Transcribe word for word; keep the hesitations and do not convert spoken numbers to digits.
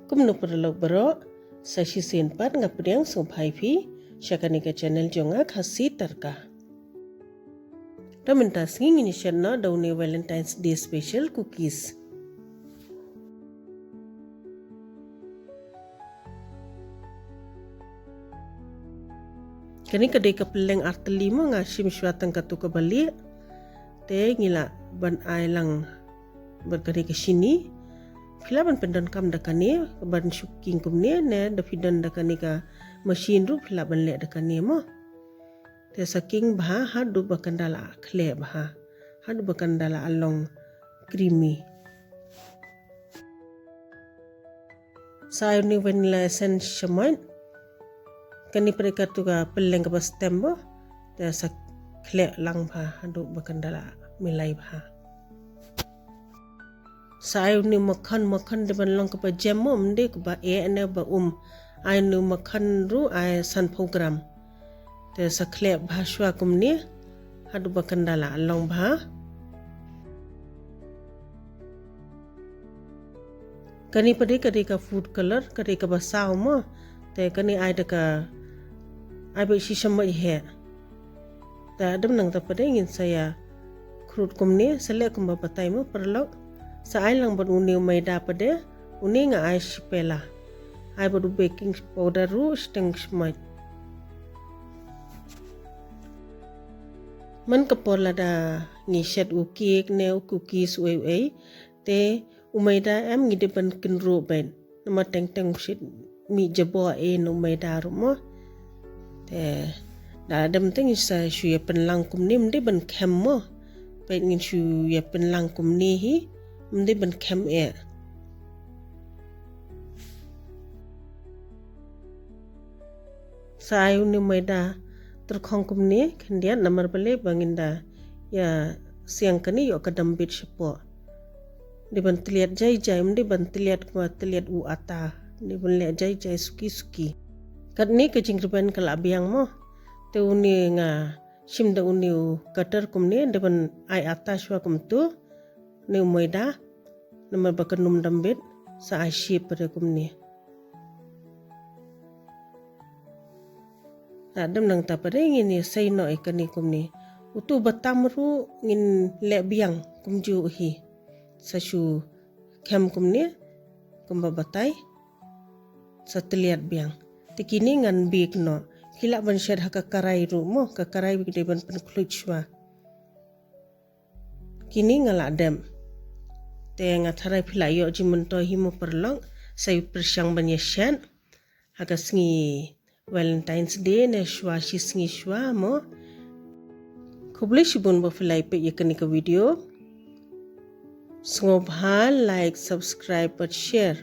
Kumno paralok baroh, sa shisien pat nga pdiang sngewbha ïa phi sha kane ka channel jong nga, Khasi Tadka. Te mynta sngi ngin ïa shet noh da une Valentine's Day special cookies. Kane ka dei ka pylleng artylli mo, nga shim shuwa tang katto kaba lieh. Te ngi lah ban ai lang bad ka dei ka shini. Phi lah ban pyndonkam da kane, ban shu king kumne, ne da phi don da kane ka machine ruh phi lah ban leh da kane mo. Te sa king bha haduh ba kan da la khleh bha, haduh ba kan da la long creamy. Sa ai une vanilla essence shamoit. Kane pat katto ka pylleng kaba stem mo. Te sa khleh lang bha haduh ba kan da la milai bha. Sa ai une makkhan, makkhan dei ban long kaba jem mo, ym dei kaba eh ne ba um. Ai une makkhan ruh ai sanphew gram. Te sa khleh bha shuwa kumne haduh ba kan da la long bha. Kane pat dei ka dei ka food color, ka dei kaba saw mo. Te kane ai da ka, ai beit shi shamoit heh. Te hadien nangta pat dei ngin sa ïa khrud kumne, sa leh kumba batai mo paralok. Sa ai lang bad une u maida pat dei, une nga ai shi pela. Ai bad u baking powder ruh shiteng shamoit. Man ka por lada ngi shet u cake ne u cookies uei uei, te u maida em ngi dei ban kynruh beit. Namar teng teng u shait mih jaboh eh na u maida ruh mo. Te da hadien te ngin sa shu ïa pynlang kumne, ym dei ban khem mo. Peit ngin shu ïa pynlang kumne hi, ym dei ban khem eh. Sa ai une u maida tyrkhong kumne khyndiat, namar balei ba ngin da ïa siang kane ïoh ka dambit shapoh. Dei ban tylliat jai jai, ym dei ban tylliat kumba tylliat u atta. Dei ban leh jai jai suki suki. Katne ka jingrben ka la biang mo. Te une nga shim da une u cutter kumne, dei ban ai atta shuwa kumto. Une u maida, namar ba kan ym dambit, sa ai shape pat dei kumne. Hadien nangta pat dei ngin ïa sei noh ïa kane kumne. Uto uba tam ruh ngin leh biang kumjuh hi. Sa shu khem kumne, kumba batai. Sa tylliat biang. Te kine ngan bake noh. Phi lah ban shet ha ka karai ruh mo, ka karai ba dei ban pynkhluit shuwa. Kine nga la dep. Te nga tharai phi la ïoh jingmyntoi hi mo paralok, sa ïa pyrshang ban ïa shet ha ka sngi Valentine's Day ne shuwa shi sngi shuwa mo. Khublei shibun ba phi la ïa peit ïa kane ka video. Sngewbha like, subscribe bad share.